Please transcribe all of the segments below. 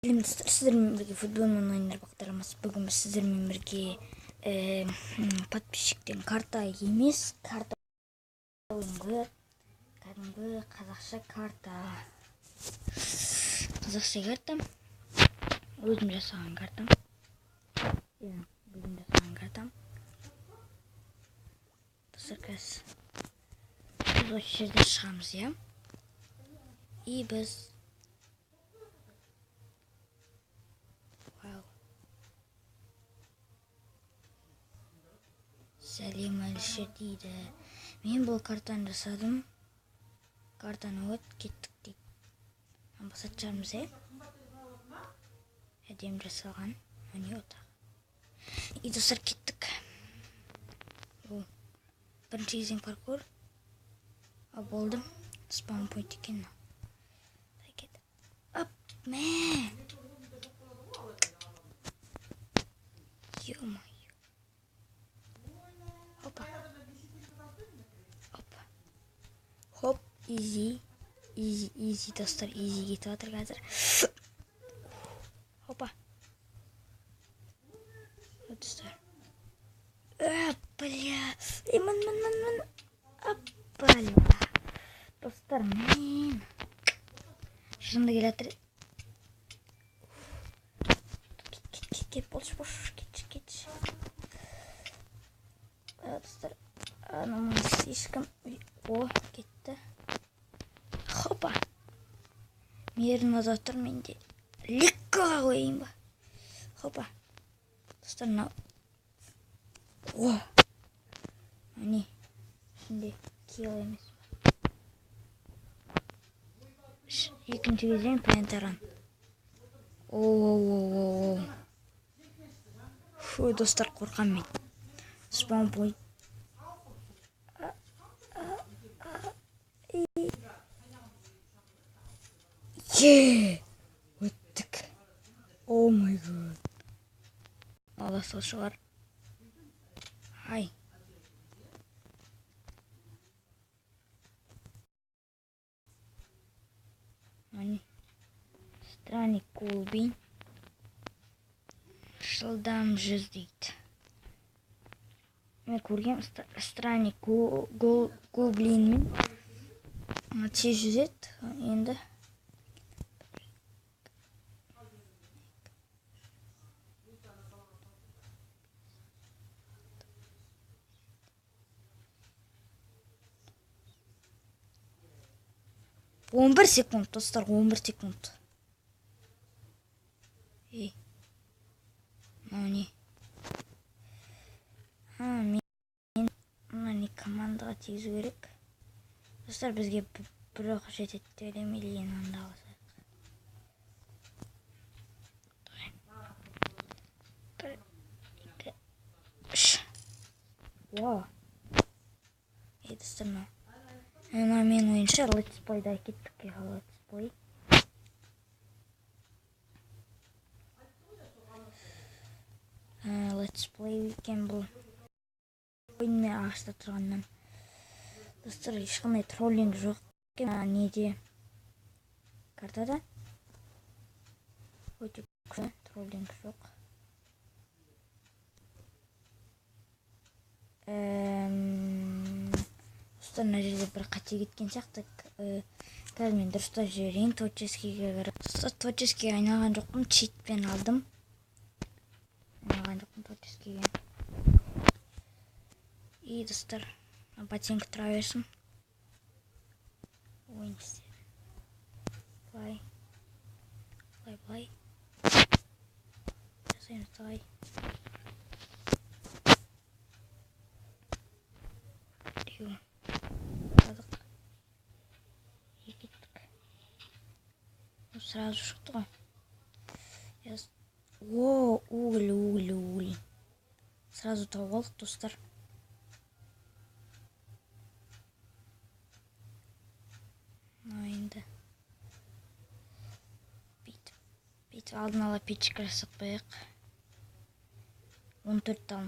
Сәлем, достар, сіздермен бірге Футбол онлайн бағдарламасы. Бүгін біз сіздермен бірге подписчиктен карта емес, карта ойынғы, кәдімгі қазақша карта. Қазақша карта. Өзім жасаған картам. Иә, өзім жасаған картам. Достар, қазір біз осы жерден шығамыз, иә? И біз Вау. Сәлем, Әлішер дейді. Мен бұл картаны жасадым. Картаны өт, кеттік дейді. Басатын шығармыз, иә? Әдемі жасалған. Міне отақ. И достар, кеттік. Ол бірінші кезең паркур. А, болды. Спаун пойнт екен мынау. Кет. Ап, мә. Ё-моё. Опа. Опа. Хоп, изи. Изи, изи, достар, изи кетіп жатыр қазір. Опа. Достар. Бля. Ей, мін, мін, мін, мін. Опа. Достар, мен. Жынды келе жатыр. Кет, кет, кет, кет, болшы, болшы, кетші, кетші. Достар, анау слишком. О, кетті. Хопа. Мейірім тұр менде. Легко қояйын ба? Хопа. Достар, мынау. О! Міне. Ішінде килл емес па? Екінші кезең пентаран. О, о, о, о, о. Фу, достар, қорқамын мен. Спаун пойнт. Е! Өттік. О май гад. Алла сол шығар. Ай. Міне. Странник Колбин. Жылдам жүз дейді. Мен көргем странник гоблинмен тез жүзеді. Енді 11 секунд, достар, 11 секунд. Ей. Мынау не? А, мен мына не командаға тигізу керек. Достар, бізге бір оқ жетеді деп ойлаймын, или анда алсақ. Бір, екі, үш. Вау. Ей, достар, мынау. Мына менің ойымша Let's Play'да кеттік, Let's Play. Let's Play екен бұл. Ойынмен ағашта тұрғаннан. Достар, ешқандай троллинг жоқ. Неде? Картада. Өте күшті, троллинг жоқ. Достар, мына жерде бір қате кеткен сияқты. Қазір мен дұрыстап жіберейін. Творческийге кіріп. Достар, творческийге айналған жоқпын, читпен алдым. Айналған жоқпын творческийге. И достар, ботинка тұра берсін. Ойын істеді. Былай. Былай, былай. Жасаймыз былай. Біреу. Сразу шықты ғой. О, уголь, уголь, уголь. Сразу тауып алдық, достар. Мынау енді. Бүйтіп, бүйтіп алдын ала печка жасап қояйық. 14 тал.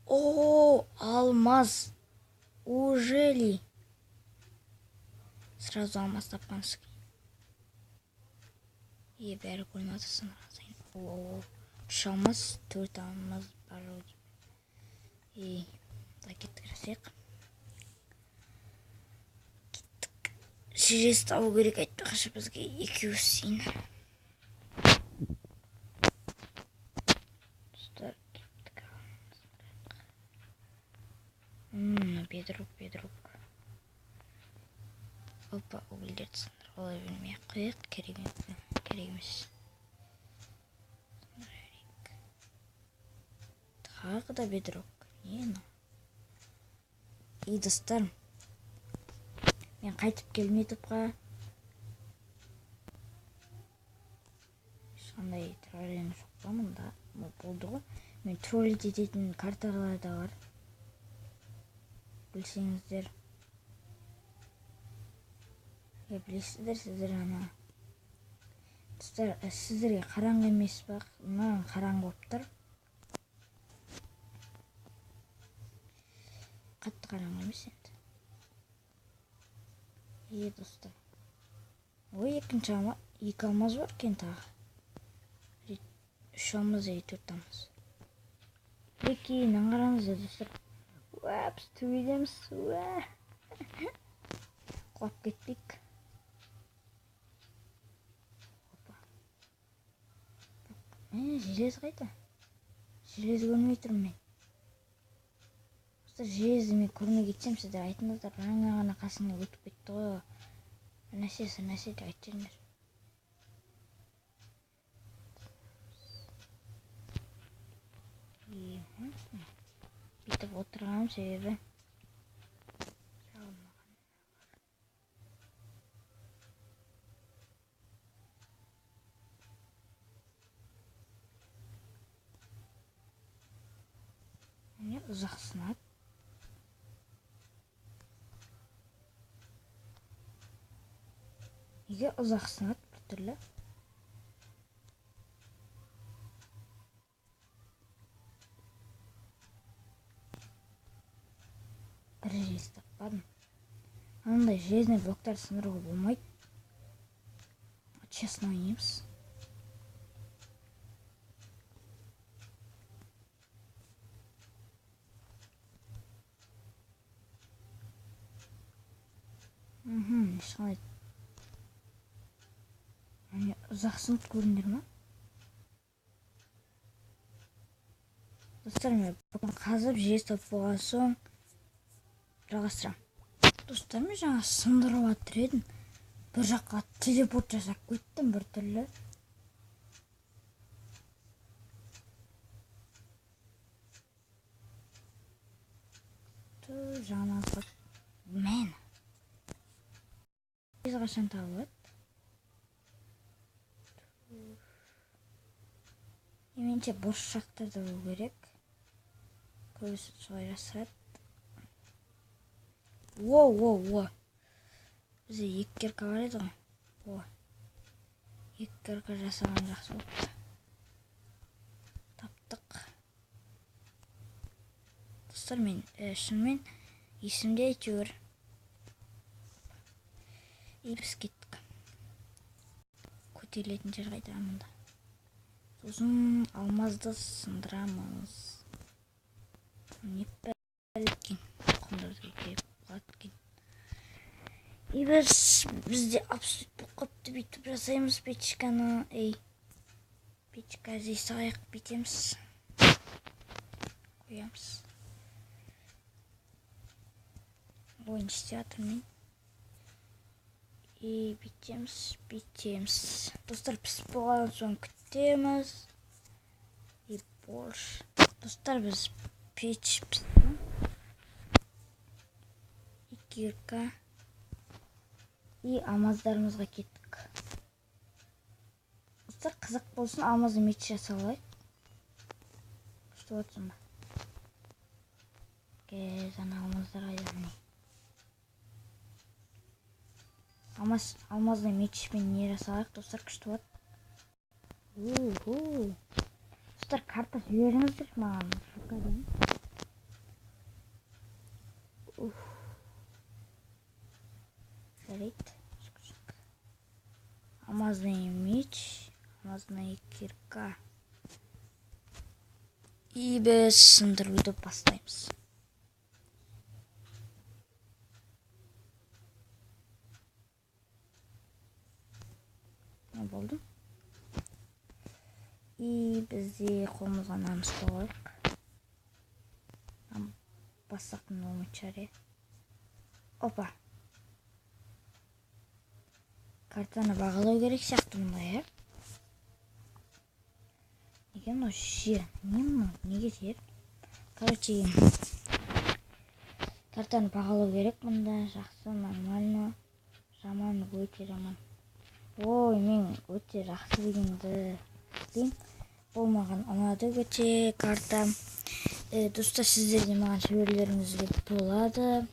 О, алмаз. Ужели? Сразу алмаз тапқанбыз. Е, бәрі көрініп жатыр сындырған сайын. О, 3 алмаз, 4 алмаз бар ау деймін. И, да, кеттік, жасайық. Кеттік. Желез табу керек айтпақшы бізге екеуі істейін. Достар, кеттік. Бедрок, бедрок. Опа, угольдерді сындырып ала бермей ақ қояйық, керек емес. Сындыра берейік. Тағы да бедрок. Не мынау? И достар, мен қайтып келдім ютубқа. Ешқандай троллинг жоқ па мұнда? Болды ғой. Мен троллить ететін карталар да бар. Білсеңіздер. Білесіздер сіздер ана. Достар, сіздерге қараңғы емес па? Маған қараңғы болып тұр. Қатты қараңғы емес енді. Е, достар. Ой, екінші алма, екі алмаз бар екен тағы. 3 алмаз, 4 алмаз. Прикинь, мынаны қараңыздар, достар. Уә, біз төбедеміз. Уә. Құлап кетпейік. Опа. Желез қайда? Желез көрмей тұрмын мен. Достар, железді мен көрмей кетсем, сіздер айтыңыздар, жаңа ғана қасымнан өтіп кетті ғой. Бір нәрсе, бір нәрсе деп айтып жүріңдер. Бүйтіп отырғаным себебі міне ұзақ сынады. Неге ұзақ сынады біртүрлі? Бір желез таппадым. Анандай железный блоктарды сындыруға болмайды. Честно ойнаймыз. Ешқандай. Міне ұзақ сынып көрдіңдер ма? Достар, мен бүгін қазып желез тауып болған соң жалғастырамын. Достар, мен жаңа сындырып жатыр едім. Бір жаққа телепорт жасап кеттім біртүрлі. Жаңағы мен. Тез қашан табылады? Меніңше бос жақтарда болу керек. Көбісі солай жасырады. О, о, о. Бізде екі кирка бар еді ғой. О. Екі кирка жасаған жақсы болыпты. Таптық. Достар, мен шынымен есімде әйтеуір. И біз кеттік. Көтерілетін жер қайда мұнда? Сосын алмазды сындырамыз. Не бәлкен құмды бізге керек болады екен. И бізде абсолют болып қалыпты. Бүйтіп жасаймыз печканы. Ей, печка іздей салайық, бүйтеміз. Қоямыз. Ойын істеп жатырмын мен. И бүйтеміз, бүйтеміз. Достар, пісіп болған соң күтеміз. И больше. Достар, біз пеш пісті. И кирка. И алмаздарымызға кеттік. Достар, қызық болсын, алмазды меч жасап алайық. Күшті болады сонда. Кез, ана алмаздар қайда? Міне. Алмазды мечпен не жасалайық, достар, күшті болады. Уху. Достар, карта жіберіңіздер маған. Уф. Жарайды. Алмазный меч, алмазная кирка. И біз сындыруды бастаймыз. Болды. И бізде қолымызға нан ұстап алайық. Бассақ болмайтын шығар, иә. Опа. Картаны бағалау керек сияқты мұнда, иә. Неге мынау жер? Не мынау? Неге жер? Короче, картаны бағалау керек мұнда. Жақсы, нормально. Жаман, өте жаман. Ой, мен өте жақсы дегенді істеймін. Бұл маған ұнады өте карта. Достар, сіздер де маған жіберулеріңізге болады.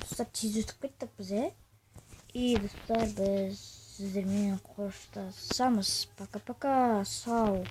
Достар, тез өтіп кеттік біз, ә? И достар, біз сіздермен қоштасамыз. Пока-пока, сау.